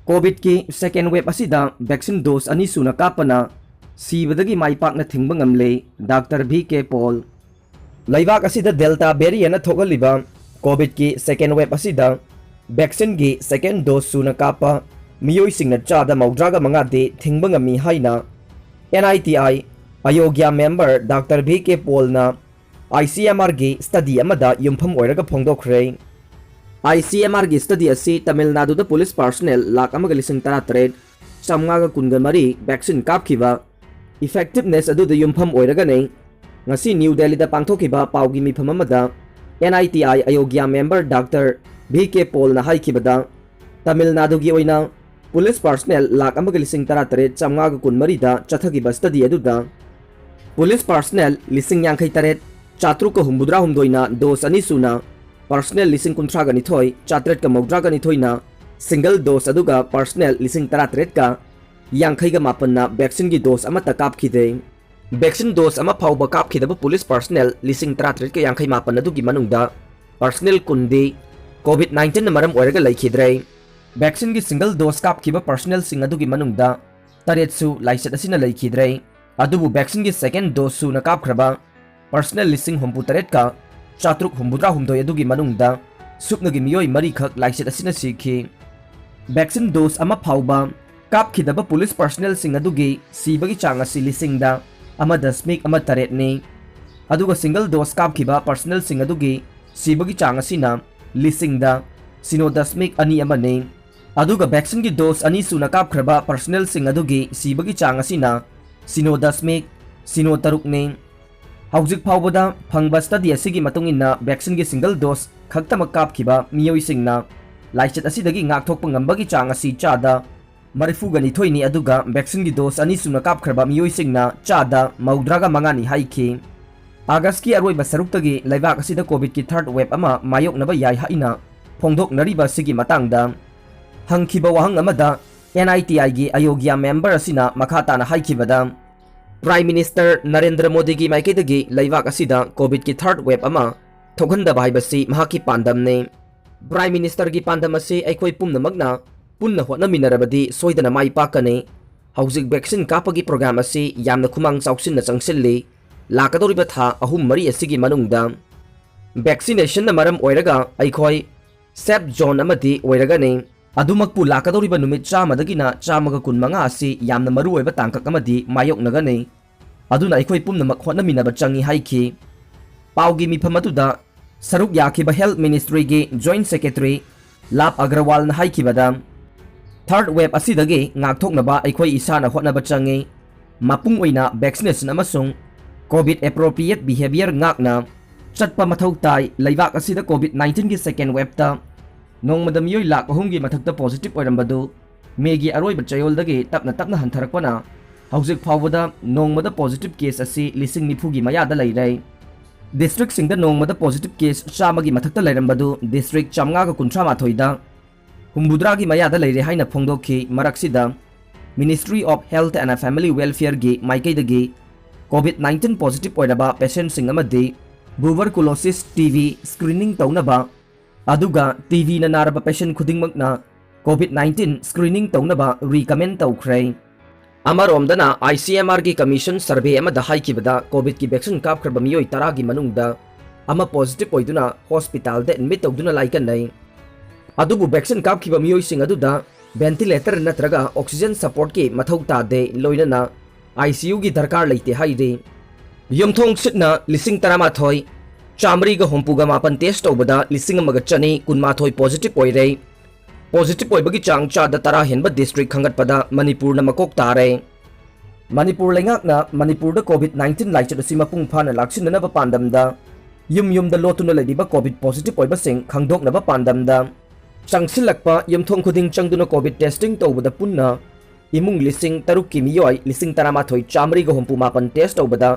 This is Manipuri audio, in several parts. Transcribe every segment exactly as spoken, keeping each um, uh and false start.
ꯀꯣꯚꯤꯗꯀꯤ second wave ꯑꯁꯤꯗ vaccine dose ꯑꯅꯤ ꯁꯨꯅ ꯀꯥꯞꯄꯅ ꯁꯤꯕꯗꯒꯤ ꯃꯥꯏ ꯄꯥꯛꯅ ꯊꯤꯡꯕ ꯉꯝꯂꯦ, ꯗꯥꯛꯇꯔ ꯚꯤ ꯀꯦ ꯄꯣꯜ꯫ ꯂꯩꯕꯥꯛ ꯑꯁꯤꯗ Delta variant ꯊꯣꯛꯍꯜꯂꯤꯕ ꯀꯣꯚꯤꯗꯀꯤ second wave ꯑꯁꯤꯗ vaccineꯒꯤ second dose ꯁꯨꯅ ꯀꯥꯞꯄ ꯃꯤꯑꯣꯏꯁꯤꯡꯅ ꯆꯥꯗ ꯃꯧꯗ꯭ꯔꯥꯒ ꯃꯉꯥꯗꯤ ꯊꯤꯡꯕ ꯉꯝꯃꯤ ꯍꯥꯏꯅ N I T I Aayog member doctor V K ꯄꯣꯜꯅ I C M Rꯒꯤ study ꯑꯃꯗ ꯌꯨꯝꯐꯝ ꯑꯣꯏꯔꯒ ꯐꯣꯡꯗꯣꯛꯈ꯭ꯔꯦ꯫ I C M Rꯒꯤ study ꯑꯁꯤ ꯇꯥꯃꯤꯜ ꯅꯥꯗꯨꯗ police personnel ꯂꯥꯈ ꯑꯃꯒ ꯂꯤꯁꯤꯡ ꯇꯔꯥꯇꯔꯦꯠ ꯆꯥꯝꯃꯉꯥꯒ ꯀꯨꯟꯒ ꯃꯔꯤ vaccine ꯀꯥꯞꯈꯤꯕ effectiveness ꯑꯗꯨꯗ ꯌꯨꯝꯐꯝ ꯑꯣꯏꯔꯒꯅꯤ꯫ ꯉꯁꯤ ꯅ꯭ꯌꯨ ꯗꯦꯜꯂꯤꯗ ꯄꯥꯡꯊꯣꯛꯈꯤꯕ ꯄꯥꯎꯒꯤ ꯃꯤꯐꯝ ꯑꯃꯗ N I T I Aayog member doctor V K ꯄꯣꯜꯅ ꯍꯥꯏꯈꯤꯕꯗ, ꯇꯥꯃꯤꯜ ꯅꯥꯗꯨꯒꯤ ꯑꯣꯏꯅ police personnel ꯂꯥꯈ ꯑꯃꯒ ꯂꯤꯁꯤꯡ ꯇꯔꯥꯇꯔꯦꯠ ꯆꯥꯝꯃꯉꯥꯒ ꯀꯨꯟꯃꯔꯤꯗ ꯆꯠꯊꯈꯤꯕ study ꯑꯗꯨꯗ police personnel ꯂꯤꯁꯤꯡ ꯌꯥꯡꯈꯩ ꯇꯔꯦꯠ ꯆꯥꯇ꯭ꯔꯨꯛꯀ ꯍꯨꯝꯐꯨꯇꯔꯥ ꯍꯨꯝꯗꯣꯏꯅ dose ꯑꯅꯤ ꯁꯨꯅ, personnel ꯂꯤꯁꯤꯡ ꯀꯨꯟꯊ꯭ꯔꯥꯒ ꯅꯤꯊꯣꯏ ꯆꯥꯇ꯭ꯔꯦꯠꯀ ꯃꯧꯗ꯭ꯔꯥꯒ ꯅꯤꯊꯣꯏꯅ single dose ꯑꯗꯨꯒ personnel ꯂꯤꯁꯤꯡ ꯇꯔꯥꯇꯔꯦꯠꯀ ꯌꯥꯡꯈꯩꯒ ꯃꯥꯄꯟꯅ vaccineꯒꯤ dose ꯑꯃꯠꯇ ꯀꯥꯞꯈꯤꯗꯦ꯫ Vaccine dose ꯑꯃ ꯐꯥꯎꯕ ꯀꯥꯞꯈꯤꯗꯕ police personnel ꯂꯤꯁꯤꯡ ꯇꯔꯥꯇꯔꯦꯠꯀ ꯌꯥꯡꯈꯩ ꯃꯥꯄꯟ ꯑꯗꯨꯒꯤ ꯃꯅꯨꯡꯗ personnel ꯀꯨꯟꯗꯤ COVID nineteenꯅ ꯃꯔꯝ ꯑꯣꯏꯔꯒ ꯂꯩꯈꯤꯗ꯭ꯔꯦ꯫ Vaccineꯒꯤ single dose ꯀꯥꯞꯈꯤꯕ personnelꯁꯤꯡ ꯑꯗꯨꯒꯤ ꯃꯅꯨꯡꯗ ꯇꯔꯦꯠꯁꯨ ꯂꯥꯏꯆꯠ ꯑꯁꯤꯅ ꯂꯩꯈꯤꯗ꯭ꯔꯦ꯫ ꯑꯗꯨꯕꯨ vaccineꯒꯤ second dose ꯁꯨꯅ ꯀꯥꯞꯈ꯭ꯔꯕ personnel ꯂꯤꯁꯤꯡ ꯍꯨꯝꯐꯨ ꯇꯔꯦꯠꯀ ꯆꯥꯇ꯭ꯔꯨꯛ ꯍꯨꯝꯐꯨꯇꯔꯥ ꯍꯨꯝꯗꯣꯏ ꯑꯗꯨꯒꯤ ꯃꯅꯨꯡꯗ ꯁꯨꯞꯅꯒꯤ ꯃꯤꯑꯣꯏ ꯃꯔꯤꯈꯛ ꯂꯥꯏꯆꯠ ꯑꯁꯤꯅ ꯁꯤꯈꯤ꯫ Vaccine dose ꯑꯃ ꯐꯥꯎꯕ ꯀꯥꯞꯈꯤꯗꯕ police personnelꯁꯤꯡ ꯑꯗꯨꯒꯤ ꯁꯤꯕꯒꯤ ꯆꯥꯡ ꯑꯁꯤ ꯂꯤꯁꯤꯡꯗ ꯑꯃ ꯗꯁꯃꯤꯛ ꯑꯃ ꯇꯔꯦꯠꯅꯤ꯫ ꯑꯗꯨꯒ single dose ꯀꯥꯞꯈꯤꯕ personnelꯁꯤꯡ ꯑꯗꯨꯒꯤ ꯁꯤꯕꯒꯤ ꯆꯥꯡ ꯑꯁꯤꯅ ꯂꯤꯁꯤꯡꯗ ꯁꯤꯅꯣ ꯗꯁꯃꯤꯛ ꯑꯅꯤ ꯑꯃꯅꯤ꯫ ꯑꯗꯨꯒ vaccineꯒꯤ dose ꯑꯅꯤ ꯁꯨꯅ ꯀꯥꯞꯈ꯭ꯔꯕ personnelꯁꯤꯡ ꯑꯗꯨꯒꯤ ꯁꯤꯕꯒꯤ ꯆꯥꯡ ꯑꯁꯤꯅ ꯁꯤꯅꯣ ꯗꯁꯃꯤꯛ ꯁꯤꯅꯣ ꯇꯔꯨꯛꯅꯤ꯫ ꯍꯧꯖꯤꯛ ꯐꯥꯎꯕꯗ ꯐꯪꯕ study ꯑꯁꯤꯒꯤ ꯃꯇꯨꯡ ꯏꯟꯅ vaccineꯒꯤ single dose ꯈꯛꯇꯃꯛ ꯀꯥꯞꯈꯤꯕ ꯃꯤꯑꯣꯏꯁꯤꯡꯅ ꯂꯥꯏꯆꯠ ꯑꯁꯤꯗꯒꯤ ꯉꯥꯛꯊꯣꯛꯄ ꯉꯝꯕꯒꯤ ꯆꯥꯡ ꯑꯁꯤ ꯆꯥꯗ ꯃꯔꯤꯐꯨꯒ ꯅꯤꯊꯣꯏꯅꯤ, ꯑꯗꯨꯒ vaccineꯒꯤ dose ꯑꯅꯤ ꯁꯨꯅ ꯀꯥꯞꯈ꯭ꯔꯕ ꯃꯤꯑꯣꯏꯁꯤꯡꯅ ꯆꯥꯗ ꯃꯧꯗ꯭ꯔꯥꯒ ꯃꯉꯥꯅꯤ ꯍꯥꯏꯈꯤ꯫ Augustꯀꯤ ꯑꯔꯣꯏꯕ ꯁꯔꯨꯛꯇꯒꯤ ꯂꯩꯕꯥꯛ ꯑꯁꯤꯗ COVIDꯀꯤ third wave ꯑꯃ ꯃꯥꯌꯣꯛꯅꯕ ꯌꯥꯏ ꯍꯥꯏꯅ ꯐꯣꯡꯗꯣꯛꯅꯔꯤꯕ ꯑꯁꯤꯒꯤ ꯃꯇꯥꯡꯗ ꯍꯪꯈꯤꯕ ꯋꯥꯍꯪ ꯑꯃꯗ NITIꯒꯤ ꯑꯌꯣꯒ꯭ꯌꯥ member ꯑꯁꯤꯅ ꯃꯈꯥ ꯇꯥꯅ ꯍꯥꯏꯈꯤꯕꯗ, Prime Minister ꯅꯔꯦꯟꯗ꯭ꯔ ꯃꯣꯗꯤꯒꯤ ꯃꯥꯏꯀꯩꯗꯒꯤ ꯂꯩꯕꯥꯛ ꯑꯁꯤꯗ COVIDꯀꯤ third wave ꯑꯃ ꯊꯣꯛꯍꯟꯗꯕ ꯍꯥꯏꯕꯁꯤ ꯃꯍꯥꯛꯀꯤ ꯄꯥꯟꯗꯝꯅꯤ꯫ Prime Ministerꯒꯤ ꯄꯥꯟꯗꯝ ꯑꯁꯤ ꯑꯩꯈꯣꯏ ꯄꯨꯝꯅꯃꯛꯅ ꯄꯨꯟꯅ ꯍꯣꯠꯅꯃꯤꯟꯅꯔꯕꯗꯤ ꯁꯣꯏꯗꯅ ꯃꯥꯏ ꯄꯥꯛꯀꯅꯤ꯫ ꯍꯧꯖꯤꯛ vaccine ꯀꯥꯞꯄꯒꯤ program ꯑꯁꯤ ꯌꯥꯝꯅ ꯈꯨꯃꯥꯡ ꯆꯥꯎꯁꯤꯟꯅ ꯆꯪꯁꯤꯜꯂꯤ꯫ ꯂꯥꯛꯀꯗꯧꯔꯤꯕ ꯊꯥ ꯑꯍꯨꯝ ꯃꯔꯤ ꯑꯁꯤꯒꯤ ꯃꯅꯨꯡꯗ vaccinationꯅ ꯃꯔꯝ ꯑꯣꯏꯔꯒ ꯑꯩꯈꯣꯏ safe zone ꯑꯃꯗꯤ ꯑꯣꯏꯔꯒꯅꯤ꯫ ꯑꯗꯨꯃꯛꯄꯨ ꯂꯥꯛꯀꯗꯧꯔꯤꯕ ꯅꯨꯃꯤꯠ ꯆꯥꯝꯃꯗꯒꯤꯅ ꯆꯥꯝꯃꯒ ꯀꯨꯟꯃꯉꯥ ꯑꯁꯤ ꯌꯥꯝꯅ ꯃꯔꯨꯑꯣꯏꯕ ꯇꯥꯡꯀꯛ ꯑꯃꯗꯤ ꯃꯥꯌꯣꯛꯅꯒꯅꯤ꯫ ꯑꯗꯨꯅ ꯑꯩꯈꯣꯏ ꯄꯨꯝꯅꯃꯛ ꯍꯣꯠꯅꯃꯤꯟꯅꯕ ꯆꯪꯏ ꯍꯥꯏꯈꯤ꯫ ꯄꯥꯎꯒꯤ ꯃꯤꯐꯝ ꯑꯗꯨꯗ ꯁꯔꯨꯛ ꯌꯥꯈꯤꯕ Health Ministryꯒꯤ Joint Secretary Love Agrawalꯅ ꯍꯥꯏꯈꯤꯕꯗ, third wave ꯑꯁꯤꯗꯒꯤ ꯉꯥꯛꯊꯣꯛꯅꯕ ꯑꯩꯈꯣꯏ ꯏꯁꯥꯅ ꯍꯣꯠꯅꯕ ꯆꯪꯏ꯫ ꯃꯄꯨꯡ ꯑꯣꯏꯅ vaccination ꯑꯃꯁꯨꯡ COVID appropriate behavior ꯉꯥꯛꯅ ꯆꯠꯄ ꯃꯊꯧ ꯇꯥꯏ꯫ ꯂꯩꯕꯥꯛ ꯑꯁꯤꯗ COVID nineteenꯒꯤ second waveꯇ ꯅꯣꯡꯃꯗ ꯃꯤꯑꯣꯏ ꯂꯥꯈ ꯑꯍꯨꯝꯒꯤ ꯃꯊꯛꯇ positive ꯑꯣꯏꯔꯝꯕꯗꯨ Mayꯒꯤ ꯑꯔꯣꯏꯕ ꯆꯌꯣꯜꯗꯒꯤ ꯇꯞꯅ ꯇꯞꯅ ꯍꯟꯊꯔꯛꯄꯅ ꯍꯧꯖꯤꯛ ꯐꯥꯎꯕꯗ ꯅꯣꯡꯃꯗ positive case ꯑꯁꯤ ꯂꯤꯁꯤꯡ ꯅꯤꯐꯨꯒꯤ ꯃꯌꯥꯗ ꯂꯩꯔꯦ꯫ Districtꯁꯤꯡꯗ ꯅꯣꯡꯃꯗ positive case ꯆꯥꯝꯃꯒꯤ ꯃꯊꯛꯇ ꯂꯩꯔꯝꯕꯗꯨ district ꯆꯥꯝꯃꯉꯥꯒ ꯀꯨꯟꯊ꯭ꯔꯥ ꯃꯥꯊꯣꯏꯗ ꯍꯨꯝꯐꯨꯇꯔꯥꯒꯤ ꯃꯌꯥꯗ ꯂꯩꯔꯦ ꯍꯥꯏꯅ ꯐꯣꯡꯗꯣꯛꯈꯤ꯫ ꯃꯔꯛꯁꯤꯗ Ministry of Health and Family Welfareꯒꯤ ꯃꯥꯏꯀꯩꯗꯒꯤ COVID nineteen positive ꯑꯣꯏꯔꯕ patientꯁꯤꯡ ꯑꯃꯗꯤ tuberculosis, TB screening ꯇꯧꯅꯕ, ꯑꯗꯨꯒ TBꯅ ꯅꯥꯔꯕ patient ꯈꯨꯗꯤꯡꯃꯛꯅ COVID nineteen screening ꯇꯧꯅꯕ recommend ꯇꯧꯈ꯭ꯔꯦ꯫ ꯑꯃꯔꯣꯝꯗꯅ ICMRꯒꯤ commission survey ꯑꯃꯗ ꯍꯥꯏꯈꯤꯕꯗ, COVIDꯀꯤ vaccine ꯀꯥꯞꯈ꯭ꯔꯕ ꯃꯤꯑꯣꯏ ꯇꯔꯥꯒꯤ ꯃꯅꯨꯡꯗ ꯑꯃ positive ꯑꯣꯏꯗꯨꯅ hospitalꯗ admit ꯇꯧꯗꯨꯅ ꯂꯥꯏꯀꯠꯅꯩ꯫ ꯑꯗꯨꯕꯨ vaccine ꯀꯥꯞꯈꯤꯕ ꯃꯤꯑꯣꯏꯁꯤꯡ ꯑꯗꯨꯗ ventilator ꯅꯠꯇ꯭ꯔꯒ oxygen supportꯀꯤ ꯃꯊꯧ ꯇꯥꯗꯦ, ꯂꯣꯏꯅꯅ ICUꯒꯤ ꯗꯔꯀꯥꯔ ꯂꯩꯇꯦ ꯍꯥꯏꯔꯤ꯫ ꯌꯨꯝꯊꯣꯡ ꯁꯤꯠꯅ ꯂꯤꯁꯤꯡ ꯇꯔꯥꯃꯥꯊꯣꯏ ꯆꯥꯃꯔꯤꯒ ꯍꯨꯝꯐꯨꯒ ꯃꯥꯄꯟ test ꯇꯧꯕꯗ ꯂꯤꯁꯤꯡ ꯑꯃꯒ ꯆꯅꯤ ꯀꯨꯟꯃꯥꯊꯣꯏ positive ꯑꯣꯏꯔꯦ꯫ Positive ꯑꯣꯏꯕꯒꯤ ꯆꯥꯡ ꯆꯥꯗ ꯇꯔꯥ ꯍꯦꯟꯕ district ꯈꯟꯒꯠꯄꯗ ꯃꯅꯤꯄꯨꯔꯅ ꯃꯀꯣꯛ ꯇꯥꯔꯦ꯫ ꯃꯅꯤꯄꯨꯔ ꯂꯩꯉꯥꯛꯅ ꯃꯅꯤꯄꯨꯔꯗ COVID nineteen ꯂꯥꯏꯆꯠ ꯑꯁꯤ ꯃꯄꯨꯡ ꯐꯥꯅ ꯂꯥꯛꯁꯤꯟꯅꯅꯕ ꯄꯥꯟꯗꯝꯗ ꯌꯨꯝ ꯌꯨꯝꯗ ꯂꯣꯠꯇꯨꯅ ꯂꯩꯔꯤꯕ COVID positive ꯑꯣꯏꯕꯁꯤꯡ ꯈꯪꯗꯣꯛꯅꯕ ꯄꯥꯟꯗꯝꯗ ꯆꯪꯁꯤꯜꯂꯛꯄ ꯌꯨꯝꯊꯣꯡ ꯈꯨꯗꯤꯡ ꯆꯪꯗꯨꯅ COVID testing ꯇꯧꯕꯗ ꯄꯨꯟꯅ ꯏꯃꯨꯡ ꯂꯤꯁꯤꯡ ꯇꯔꯨꯛꯀꯤ ꯃꯤꯑꯣꯏ ꯂꯤꯁꯤꯡ ꯇꯔꯥꯃꯥꯊꯣꯏ ꯆꯥꯃꯔꯤꯒ ꯍꯨꯝꯐꯨ ꯃꯥꯄꯟ test ꯇꯧꯕꯗ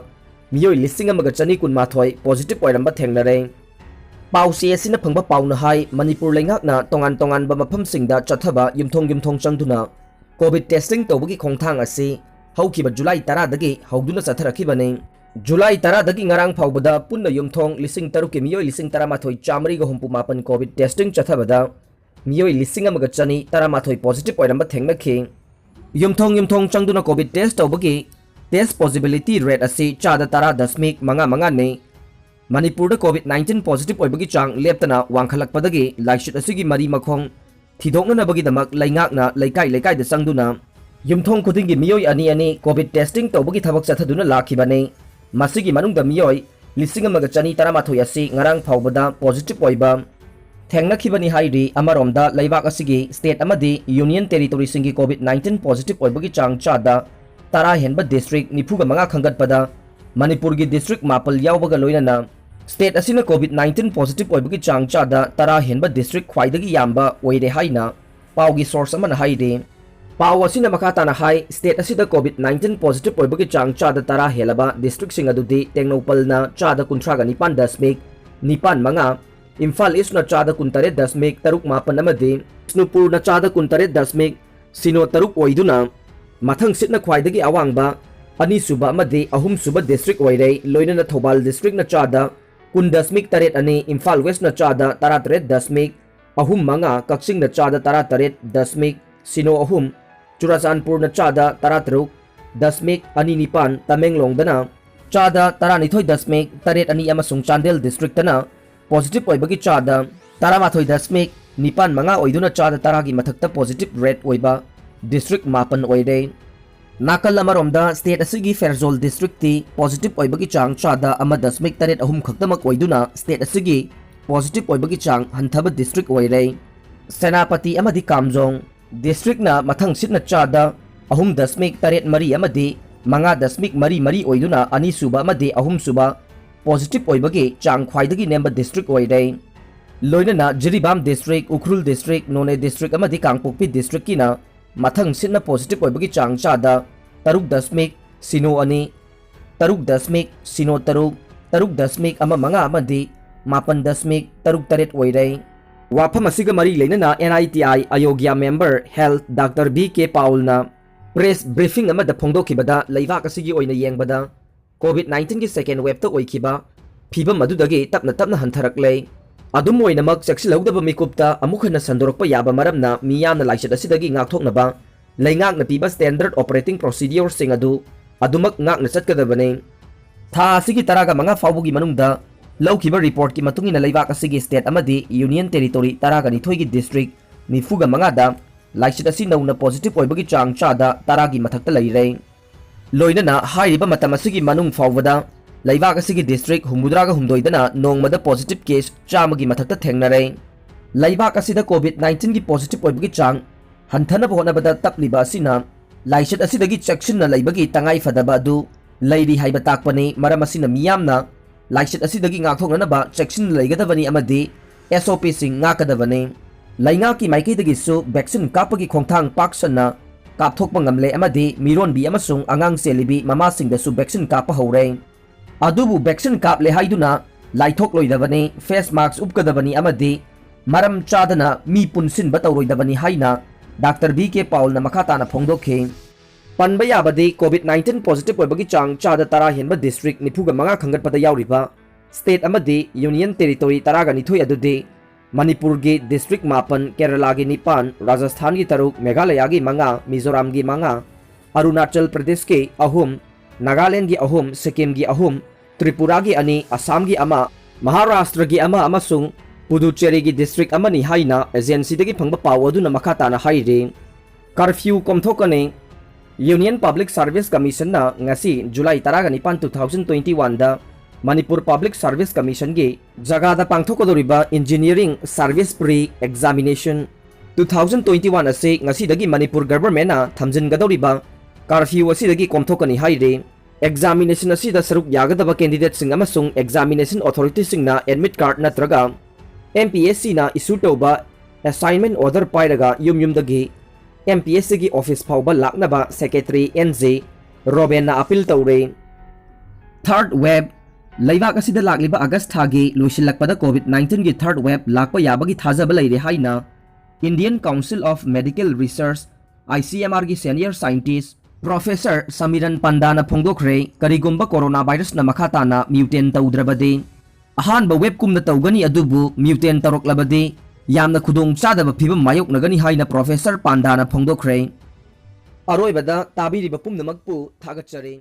ꯃꯤꯑꯣꯏ ꯂꯤꯁꯤꯡ ꯑꯃꯒ ꯆꯅꯤ ꯀꯨꯟꯃꯥꯊꯣꯏ positive ꯑꯣꯏꯔꯝꯕ ꯊꯦꯡꯅꯔꯦ꯫ ꯄꯥꯎꯆꯦ ꯑꯁꯤꯅ ꯐꯪꯕ ꯄꯥꯎꯅ ꯍꯥꯏ, ꯃꯅꯤꯄꯨꯔ ꯂꯩꯉꯥꯛꯅ ꯇꯣꯉꯥꯟ ꯇꯣꯉꯥꯟꯕ ꯃꯐꯝꯁꯤꯡꯗ ꯆꯠꯊꯕ ꯌꯨꯝꯊꯣꯡ ꯌꯨꯝꯊꯣꯡ ꯆꯪꯗꯨꯅ COVID testing ꯇꯧꯕꯒꯤ ꯈꯣꯡꯊꯥꯡ ꯑꯁꯤ ꯍꯧꯈꯤꯕ July ꯇꯔꯥꯗꯒꯤ ꯍꯧꯗꯨꯅ ꯆꯠꯊꯔꯛꯈꯤꯕꯅꯤ꯫ July ꯇꯔꯥꯗꯒꯤ ꯉꯔꯥꯡ ꯐꯥꯎꯕꯗ ꯄꯨꯟꯅ ꯌꯨꯝꯊꯣꯡ ꯂꯤꯁꯤꯡ ꯇꯔꯨꯛꯀꯤ ꯃꯤꯑꯣꯏ ꯂꯤꯁꯤꯡ ꯇꯔꯥꯃꯥꯊꯣꯏ ꯆꯥꯃꯔꯤꯒ ꯍꯨꯝꯐꯨ ꯃꯥꯄꯟ COVID testing ꯆꯠꯊꯕꯗ ꯃꯤꯑꯣꯏ ꯂꯤꯁꯤꯡ ꯑꯃꯒ ꯆꯅꯤ ꯇꯔꯥꯃꯥꯊꯣꯏ positive ꯑꯣꯏꯔꯝꯕ ꯊꯦꯡꯅꯈꯤ꯫ ꯌꯨꯝꯊꯣꯡ ꯌꯨꯝꯊꯣꯡ ꯆꯪꯗꯨꯅ COVID test ꯇꯧꯕꯒꯤ test positivity rate ꯑꯁꯤ ꯆꯥꯗ ꯇꯔꯥ ꯗꯁꯃꯤꯛ ꯃꯉꯥ ꯃꯉꯥꯅꯤ꯫ ꯃꯅꯤꯄꯨꯔꯗ COVID nineteen positive ꯑꯣꯏꯕꯒꯤ ꯆꯥꯡ ꯂꯦꯞꯇꯅ ꯋꯥꯡꯈꯠꯂꯛꯄꯗꯒꯤ ꯂꯥꯏꯆꯠ ꯑꯁꯤꯒꯤ ꯃꯔꯤ ꯃꯈꯣꯡ ꯊꯤꯗꯣꯛꯅꯅꯕꯒꯤꯗꯃꯛ ꯂꯩꯉꯥꯛꯅ ꯂꯩꯀꯥꯏ ꯂꯩꯀꯥꯏꯗ ꯆꯪꯗꯨꯅ ꯌꯨꯝꯊꯣꯡ ꯈꯨꯗꯤꯡꯒꯤ ꯃꯤꯑꯣꯏ ꯑꯅꯤ ꯑꯅꯤ COVID testing ꯇꯧꯕꯒꯤ ꯊꯕꯛ ꯆꯠꯊꯗꯨꯅ ꯂꯥꯛꯈꯤꯕꯅꯤ꯫ ꯃꯁꯤꯒꯤ ꯃꯅꯨꯡꯗ ꯃꯤꯑꯣꯏ ꯂꯤꯁꯤꯡ ꯑꯃꯒ ꯆꯅꯤ ꯇꯔꯥꯃꯥꯊꯣꯏ ꯑꯁꯤ ꯉꯔꯥꯡ ꯐꯥꯎꯕꯗ positive ꯑꯣꯏꯕ ꯊꯦꯡꯅꯈꯤꯕꯅꯤ ꯍꯥꯏꯔꯤ꯫ ꯑꯃꯔꯣꯝꯗ ꯂꯩꯕꯥꯛ ꯑꯁꯤꯒꯤ state ꯑꯃꯗꯤ union territoryꯁꯤꯡꯒꯤ COVID nineteen positive ꯑꯣꯏꯕꯒꯤ ꯆꯥꯡ ꯆꯥꯗ ꯇꯔꯥ ꯍꯦꯟꯕ district ꯅꯤꯐꯨꯒ ꯃꯉꯥ ꯈꯟꯒꯠꯄꯗ ꯃꯅꯤꯄꯨꯔꯒꯤ district ꯃꯥꯄꯜ ꯌꯥꯎꯕꯒ ꯂꯣꯏꯅꯅ state ꯑꯁꯤꯅ COVID nineteen positive ꯑꯣꯏꯕꯒꯤ ꯆꯥꯡ ꯆꯥꯗ ꯇꯔꯥ ꯍꯦꯟꯕ district ꯈ꯭ꯋꯥꯏꯗꯒꯤ ꯌꯥꯝꯕ ꯑꯣꯏꯔꯦ ꯍꯥꯏꯅ ꯄꯥꯎꯒꯤ source ꯑꯃꯅ ꯍꯥꯏꯔꯤ꯫ ꯄꯥꯎ ꯑꯁꯤꯅ ꯃꯈꯥ ꯇꯥꯅ ꯍꯥꯏ, state ꯑꯁꯤꯗ COVID nineteen positive ꯑꯣꯏꯕꯒꯤ ꯆꯥꯡ ꯆꯥꯗ ꯇꯔꯥ ꯍꯦꯜꯂꯕ districtꯁꯤꯡ ꯑꯗꯨꯗꯤ ꯇꯦꯡꯅꯧꯄꯜꯅ ꯆꯥꯗ ꯀꯨꯟꯊ꯭ꯔꯥꯒ ꯅꯤꯄꯥꯟ ꯗꯁꯃꯤꯛ ꯅꯤꯄꯥꯟ ꯃꯉꯥ, ꯏꯝꯐꯥꯜ Eastꯅ ꯆꯥꯗ ꯀꯨꯟꯇꯔꯦꯠ ꯗꯁꯃꯤꯛ ꯇꯔꯨꯛ ꯃꯥꯄꯟ ꯑꯃꯗꯤ ꯕꯤꯁꯅꯨꯄꯨꯔꯅ ꯆꯥꯗ ꯀꯨꯟꯇꯔꯦꯠ ꯗꯁꯃꯤꯛ ꯁꯤꯅꯣ ꯇꯔꯨꯛ ꯑꯣꯏꯗꯨꯅ ꯃꯊꯪ ꯁꯤꯠꯅ ꯈ꯭ꯋꯥꯏꯗꯒꯤ ꯑꯋꯥꯡꯕ ꯑꯅꯤꯁꯨꯕ ꯑꯃꯗꯤ ꯑꯍꯨꯝꯁꯨꯕ district ꯑꯣꯏꯔꯦ꯫ ꯂꯣꯏꯅꯅ ꯊꯧꯕꯥꯜ districtꯅ ꯆꯥꯗ ꯀꯨꯟ ꯗꯁꯃꯤꯛ ꯇꯔꯦꯠ ꯑꯅꯤ, ꯏꯝꯐꯥꯜ Westꯅ ꯆꯥꯗ ꯇꯔꯥꯇꯔꯦꯠ ꯗꯁꯃꯤꯛ ꯑꯍꯨꯝ ꯃꯉꯥ, ꯀꯛꯆꯤꯡꯅ ꯆꯥꯗ ꯇꯔꯥꯇꯔꯦꯠ ꯗꯁꯃꯤꯛ ꯁꯤꯅꯣ ꯑꯍꯨꯝ, ꯆꯨꯔꯥꯆꯥꯟꯄꯨꯔꯅ ꯆꯥꯗ ꯇꯔꯥꯇꯔꯨꯛ ꯗꯁꯃꯤꯛ ꯑꯅꯤ ꯅꯤꯄꯥꯟ, ꯇꯃꯦꯡꯂꯣꯡꯗꯅ ꯆꯥꯗ ꯇꯔꯥꯅꯤꯊꯣꯏ ꯗꯁꯃꯤꯛ ꯇꯔꯦꯠ ꯑꯅꯤ ꯑꯃꯁꯨꯡ ꯆꯥꯟꯗꯦꯜ districtꯇꯅ positive ꯑꯣꯏꯕꯒꯤ ꯆꯥꯗ ꯇꯔꯥꯃꯥꯊꯣꯏ ꯗꯁꯃꯤꯛ ꯅꯤꯄꯥꯟ ꯃꯉꯥ ꯑꯣꯏꯗꯨꯅ ꯆꯥꯗ ꯇꯔꯥꯒꯤ ꯃꯊꯛꯇ positive rate ꯑꯣꯏꯕ district ꯃꯥꯄꯟ ꯑꯣꯏꯔꯦ꯫ ꯅꯥꯀꯜ ꯑꯃꯔꯣꯝꯗ state ꯑꯁꯤꯒꯤ ꯐꯦꯔꯖꯣꯜ districtꯇꯤ positive ꯑꯣꯏꯕꯒꯤ ꯆꯥꯡ ꯆꯥꯗ ꯑꯃ ꯗꯁꯃꯤꯛ ꯇꯔꯦꯠ ꯑꯍꯨꯝ ꯈꯛꯇꯃꯛ ꯑꯣꯏꯗꯨꯅ state ꯑꯁꯤꯒꯤ positive ꯑꯣꯏꯕꯒꯤ ꯆꯥꯡ ꯍꯟꯊꯕ district ꯑꯣꯏꯔꯦ꯫ ꯁꯦꯅꯥꯄꯇꯤ ꯑꯃꯗꯤ ꯀꯥꯝꯖꯣꯡ districtꯅ ꯃꯊꯪ ꯁꯤꯠꯅ ꯆꯥꯗ ꯑꯍꯨꯝ ꯗꯁꯃꯤꯛ ꯇꯔꯦꯠ ꯃꯔꯤ ꯑꯃꯗꯤ ꯃꯉꯥ ꯗꯁꯃꯤꯛ ꯃꯔꯤ ꯃꯔꯤ ꯑꯣꯏꯗꯨꯅ ꯑꯅꯤꯁꯨꯕ ꯑꯃꯗꯤ ꯑꯍꯨꯝꯁꯨꯕ positive ꯑꯣꯏꯕꯒꯤ ꯆꯥꯡ ꯈ꯭ꯋꯥꯏꯗꯒꯤ ꯅꯦꯝꯕ district ꯑꯣꯏꯔꯦ꯫ ꯂꯣꯏꯅꯅ ꯖꯤꯔꯤꯕꯥꯝ district, ꯎꯈ꯭ꯔꯨꯜ district, ꯅꯣꯅꯦ district ꯑꯃꯗꯤ ꯀꯥꯡꯄꯣꯛꯄꯤ districtꯀꯤꯅ ꯃꯊꯪ ꯁꯤꯠꯅ positive ꯑꯣꯏꯕꯒꯤ ꯆꯥꯡ ꯆꯥꯗ ꯇꯔꯨꯛ ꯗꯁꯃꯤꯛ ꯁꯤꯅꯣ ꯑꯅꯤ, ꯇꯔꯨꯛ ꯗꯁꯃꯤꯛ ꯁꯤꯅꯣ ꯇꯔꯨꯛ, ꯇꯔꯨꯛ ꯗꯁꯃꯤꯛ ꯑꯃ ꯃꯉꯥ ꯑꯃꯗꯤ ꯃꯥꯄꯟ ꯗꯁꯃꯤꯛ ꯇꯔꯨꯛ ꯇꯔꯦꯠ ꯑꯣꯏꯔꯦ꯫ ꯋꯥꯐꯝ ꯑꯁꯤꯒ ꯃꯔꯤ ꯂꯩꯅꯅ NITI ꯑꯌꯣꯒ꯭ꯌꯥ member health Doctor B K Paulꯅ press briefing ꯑꯃꯗ ꯐꯣꯡꯗꯣꯛꯈꯤꯕꯗ, ꯂꯩꯕꯥꯛ ꯑꯁꯤꯒꯤ ꯑꯣꯏꯅ ꯌꯦꯡꯕꯗ COVID nineteenꯒꯤ second waveꯇ ꯑꯣꯏꯈꯤꯕ ꯐꯤꯕꯝ ꯑꯗꯨꯗꯒꯤ ꯇꯞꯅ ꯇꯞꯅ ꯍꯟꯊꯔꯛꯂꯦ꯫ ꯑꯗꯨꯝ ꯑꯣꯏꯅꯃꯛ, ꯆꯦꯛꯁꯤꯜꯍꯧꯗꯕ ꯃꯤꯀꯨꯞꯇ ꯑꯃꯨꯛ ꯍꯟꯅ ꯁꯟꯗꯣꯔꯛꯄ ꯌꯥꯕ ꯃꯔꯝꯅ ꯃꯤꯌꯥꯝꯅ ꯂꯥꯏꯆꯠ ꯑꯁꯤꯗꯒꯤ ꯉꯥꯛꯊꯣꯛꯅꯕ ꯂꯩꯉꯥꯛꯅ ꯄꯤꯕ standard operating procedureꯁꯤꯡ ꯑꯗꯨ ꯑꯗꯨꯃꯛ ꯉꯥꯛꯅ ꯆꯠꯀꯗꯕꯅꯤ꯫ ꯊꯥ ꯑꯁꯤꯒꯤ ꯇꯔꯥꯒ ꯃꯉꯥ ꯐꯥꯎꯕꯒꯤ ꯃꯅꯨꯡꯗ ꯂꯧꯈꯤꯕ reportꯀꯤ ꯃꯇꯨꯡ ꯏꯟꯅ ꯂꯩꯕꯥꯛ ꯑꯁꯤꯒꯤ state ꯑꯃꯗꯤ union territory ꯇꯔꯥꯒ ꯅꯤꯊꯣꯏꯒꯤ district ꯅꯤꯐꯨꯒ ꯃꯉꯥꯗ ꯂꯥꯏꯆꯠ ꯑꯁꯤ ꯅꯧꯅ positive ꯑꯣꯏꯕꯒꯤ ꯆꯥꯡ ꯆꯥꯗ ꯇꯔꯥꯒꯤ ꯃꯊꯛꯇ ꯂꯩꯔꯦ꯫ ꯂꯣꯏꯅꯅ ꯍꯥꯏꯔꯤꯕ ꯃꯇꯝ ꯑꯁꯤꯒꯤ ꯃꯅꯨꯡ ꯐꯥꯎꯕꯗ ꯂꯩꯕꯥꯛ ꯑꯁꯤꯒꯤ district ꯍꯨꯝꯐꯨꯇꯔꯥꯒ ꯍꯨꯝꯗꯣꯏꯗꯅ ꯅꯣꯡꯃꯗ positive case ꯆꯥꯝꯃꯒꯤ ꯃꯊꯛꯇ ꯊꯦꯡꯅꯔꯦ꯫ ꯂꯩꯕꯥꯛ ꯑꯁꯤꯗ COVID nineteenꯒꯤ positive ꯑꯣꯏꯕꯒꯤ ꯆꯥꯡ ꯍꯟꯊꯅꯕ ꯍꯣꯠꯅꯕꯗ ꯇꯞꯂꯤꯕ ꯑꯁꯤꯅ ꯂꯥꯏꯆꯠ ꯑꯁꯤꯗꯒꯤ ꯆꯦꯛꯁꯤꯟꯅ ꯂꯩꯕꯒꯤ ꯇꯉꯥꯏ ꯐꯗꯕ ꯑꯗꯨ ꯂꯩꯔꯤ ꯍꯥꯏꯕ ꯇꯥꯛꯄꯅꯤ꯫ ꯃꯔꯝ ꯑꯁꯤꯅ ꯃꯤꯌꯥꯝꯅ ꯂꯥꯏꯆꯠ ꯑꯁꯤꯗꯒꯤ ꯉꯥꯛꯊꯣꯛꯅꯅꯕ ꯆꯦꯛꯁꯤꯟꯅ ꯂꯩꯒꯗꯕꯅꯤ ꯑꯃꯗꯤ SOPꯁꯤꯡ ꯉꯥꯛꯀꯗꯕꯅꯤ꯫ ꯂꯩꯉꯥꯛꯀꯤ ꯃꯥꯏꯀꯩꯗꯒꯤꯁꯨ vaccine ꯀꯥꯞꯄꯒꯤ ꯈꯣꯡꯊꯥꯡ ꯄꯥꯛ ꯁꯟꯅ ꯀꯥꯞꯊꯣꯛꯄ ꯉꯝꯂꯦ ꯑꯃꯗꯤ ꯃꯤꯔꯣꯟꯕꯤ ꯑꯃꯁꯨꯡ ꯑꯉꯥꯡ ꯆꯦꯜꯂꯤꯕꯤ ꯃꯃꯥꯁꯤꯡꯗꯁꯨ vaccine ꯀꯥꯞꯄ ꯍꯧꯔꯦ꯫ ꯑꯗꯨꯕꯨ vaccine ꯀꯥꯞꯂꯦ ꯍꯥꯏꯗꯨꯅ ꯂꯥꯏꯊꯣꯛꯂꯣꯏꯗꯕꯅꯤ, face mask ꯎꯞꯀꯗꯕꯅꯤ ꯑꯃꯗꯤ ꯃꯔꯝ ꯆꯥꯗꯅ ꯃꯤ ꯄꯨꯟꯁꯤꯟꯕ ꯇꯧꯔꯣꯏꯗꯕꯅꯤ ꯍꯥꯏꯅ ꯗꯥꯛꯇꯔ ꯕꯤ ꯀꯦ ꯄꯥꯎꯜꯅ ꯃꯈꯥ ꯇꯥꯅ ꯐꯣꯡꯗꯣꯛꯈꯤ꯫ ꯄꯟꯕ ꯌꯥꯕꯗꯤ, COVID nineteen positive ꯑꯣꯏꯕꯒꯤ ꯆꯥꯡ ꯆꯥꯗ ꯇꯔꯥ ꯍꯦꯟꯕ district ꯅꯤꯐꯨꯒ ꯃꯉꯥ ꯈꯟꯒꯠꯄꯗ ꯌꯥꯎꯔꯤꯕ state ꯑꯃꯗꯤ union territory ꯇꯔꯥꯒ ꯅꯤꯊꯣꯏ ꯑꯗꯨꯗꯤ ꯃꯅꯤꯄꯨꯔꯒꯤ district ꯃꯥꯄꯟ, ꯀꯦꯔꯂꯥꯒꯤ ꯅꯤꯄꯥꯟ, ꯔꯥꯖꯁꯊꯥꯟꯒꯤ ꯇꯔꯨꯛ, ꯃꯦꯘꯥꯂꯌꯥꯒꯤ ꯃꯉꯥ, ꯃꯤꯖꯣꯔꯥꯝꯒꯤ ꯃꯉꯥ, ꯑꯔꯨꯅꯥꯆꯜ ꯄ꯭ꯔꯗꯦꯁꯀꯤ ꯑꯍꯨꯝ, ꯅꯥꯒꯥꯂꯦꯟꯒꯤ ꯑꯍꯨꯝ, ꯁꯤꯛꯀꯤꯝꯒꯤ ꯑꯍꯨꯝ, ꯇ꯭ꯔꯤꯄꯨꯔꯥꯒꯤ ꯑꯅꯤ, ꯑꯁꯥꯝꯒꯤ ꯑꯃ, ꯃꯍꯥꯔꯥꯁꯇ꯭ꯔꯒꯤ ꯑꯃ ꯑꯃꯁꯨꯡ ꯄꯨꯗꯨꯆꯦꯔꯤꯒꯤ district ꯑꯃꯅꯤ ꯍꯥꯏꯅ agencyꯗꯒꯤ ꯐꯪꯕ ꯄꯥꯎ ꯑꯗꯨꯅ ꯃꯈꯥ ꯇꯥꯅ ꯍꯥꯏꯔꯤ꯫ Curfew ꯀꯣꯝꯊꯣꯛꯀꯅꯤ꯫ Union Public Service Commissionꯅ ꯉꯁꯤ, July ꯇꯔꯥꯒ ꯅꯤꯄꯥꯟ, two thousand twenty oneꯗ Manipur Public Service Commissionꯒꯤ ꯖꯒꯥꯗ ꯄꯥꯡꯊꯣꯛꯀꯗꯧꯔꯤꯕ Engineering Service Pre-Examination two thousand twenty one ꯑꯁꯤ ꯉꯁꯤꯗꯒꯤ ꯃꯅꯤꯄꯨꯔ governmentꯅ ꯊꯝꯖꯤꯟꯒꯗꯧꯔꯤꯕ curfew ꯑꯁꯤꯗꯒꯤ ꯀꯣꯝꯊꯣꯛꯀꯅꯤ ꯍꯥꯏꯔꯤ꯫ Examination ꯑꯁꯤꯗ ꯁꯔꯨꯛ ꯌꯥꯒꯗꯕ candidateꯁꯤꯡ ꯑꯃꯁꯨꯡ examination authorityꯁꯤꯡꯅ admit card ꯅꯠꯇ꯭ꯔꯒ MPSCꯅ issue ꯇꯧꯕ assignment order ꯄꯥꯏꯔꯒ ꯌꯨꯝ ꯌꯨꯝꯗꯒꯤ MPSCꯒꯤ office ꯐꯥꯎꯕ ꯂꯥꯛꯅꯕ Secretary N J Robinꯅ appeal ꯇꯧꯔꯦ꯫ Third wave꯫ ꯂꯩꯕꯥꯛ ꯑꯁꯤꯗ ꯂꯥꯛꯂꯤꯕ August ꯊꯥꯒꯤ ꯂꯣꯏꯁꯤꯜꯂꯛꯄꯗ COVID nineteenꯒꯤ third wave ꯂꯥꯛꯄ ꯌꯥꯕꯒꯤ ꯊꯥꯖꯕ ꯂꯩꯔꯦ ꯍꯥꯏꯅ Indian Council of Medical Research, ICMRꯒꯤ senior scientist Professor Samiran Pandaꯅ ꯐꯣꯡꯗꯣꯛꯈ꯭ꯔꯦ꯫ ꯀꯔꯤꯒꯨꯝꯕ corona virusꯅ ꯃꯈꯥ ꯇꯥꯅ mutate ꯇꯧꯗ꯭ꯔꯕꯗꯤ, ꯑꯍꯥꯟꯕ wave ꯀꯨꯝꯅ ꯇꯧꯒꯅꯤ, ꯑꯗꯨꯕꯨ mutant ꯇꯧꯔꯛꯂꯕꯗꯤ ꯌꯥꯝꯅ ꯈꯨꯗꯣꯡ ꯆꯥꯗꯕ ꯐꯤꯕꯝ ꯃꯥꯌꯣꯛꯅꯒꯅꯤ ꯍꯥꯏꯅ Professor Panda ꯅ ꯐꯣꯡꯗꯣꯛꯈ꯭ꯔꯦ꯫ ꯑꯔꯣꯏꯕꯗ ꯇꯥꯕꯤꯔꯤꯕ ꯄꯨꯝꯅꯃꯛꯄꯨ ꯊꯥꯒꯠꯆꯔꯤ꯫